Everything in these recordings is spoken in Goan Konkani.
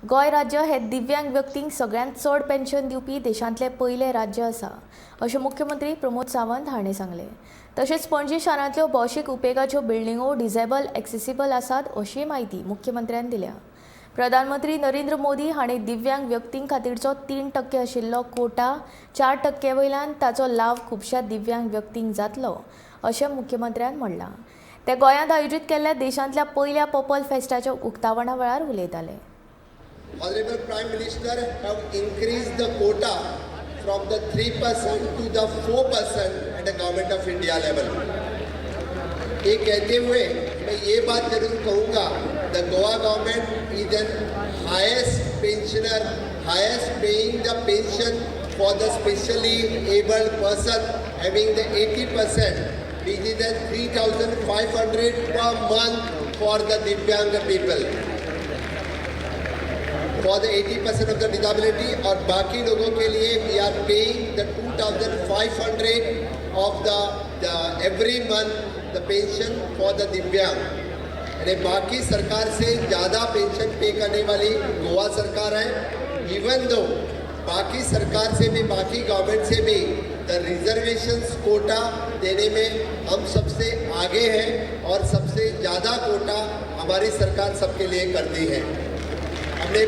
गोंय राज्य हे दिव्यांग व्यक्तींक सगळ्यांत चड पेन्शन दिवपी देशांतलें पयलें राज्य आसा, अशें मुख्यमंत्री प्रमोद सावंत हांणी सांगलें. तशेंच पणजी शारांतल्यो भौशीक उपेगाच्यो बिल्डिंगो डिजेबल एक्सेसिबल आसात, अशी म्हायती मुख्यमंत्र्यान दिल्या. प्रधानमंत्री नरेंद्र मोदी हांणी दिव्यांग व्यक्तीं खातीरचो 3% आशिल्लो कोटा 4% वयल्यान ताचो लाव खुबश्या दिव्यांग व्यक्तींक जातलो, अशें मुख्यमंत्र्यान म्हणलां. ते गोंयांत आयोजीत केल्ल्या देशांतल्या पयल्या पर्पल फेस्टाच्या उक्तावणा वेळार उलयताले. Honorable Prime Minister have increased the quota from the 3% to the 4% at the Government of India level. ये कहते हुए मैं ये बात जरूर कहूँगा, the Goa government is an highest pensioner, highest paying the pension for the specially abled person having the 80%, which is the 3500 per month for the Divyang people, for the 80% of the disability, और बाकी लोगों के लिए we are paying the 2500 of the every month the pension for the दिव्यांग. यानी बाकी सरकार से ज़्यादा पेंशन पे करने वाली गोवा सरकार है. इवन दो बाकी सरकार से भी, बाकी गवर्नमेंट से भी the reservation quota देने में हम सबसे आगे हैं और सबसे ज़्यादा कोटा हमारी सरकार सबके लिए करती है. हमने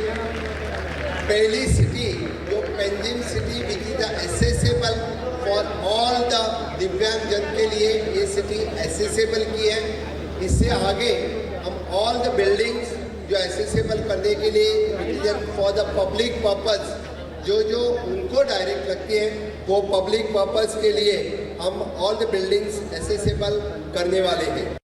पहली सिटी जो Panjim city, which is the accessible for all the दिव्यांगजन के लिए ये सिटी एसेसेबल की है. इससे आगे हम ऑल the buildings जो एसेसेबल करने के लिए फॉर the public purpose, जो जो उनको डायरेक्ट लगती है, वो पब्लिक पर्पस के लिए हम ऑल the buildings एसेसेबल करने वाले हैं.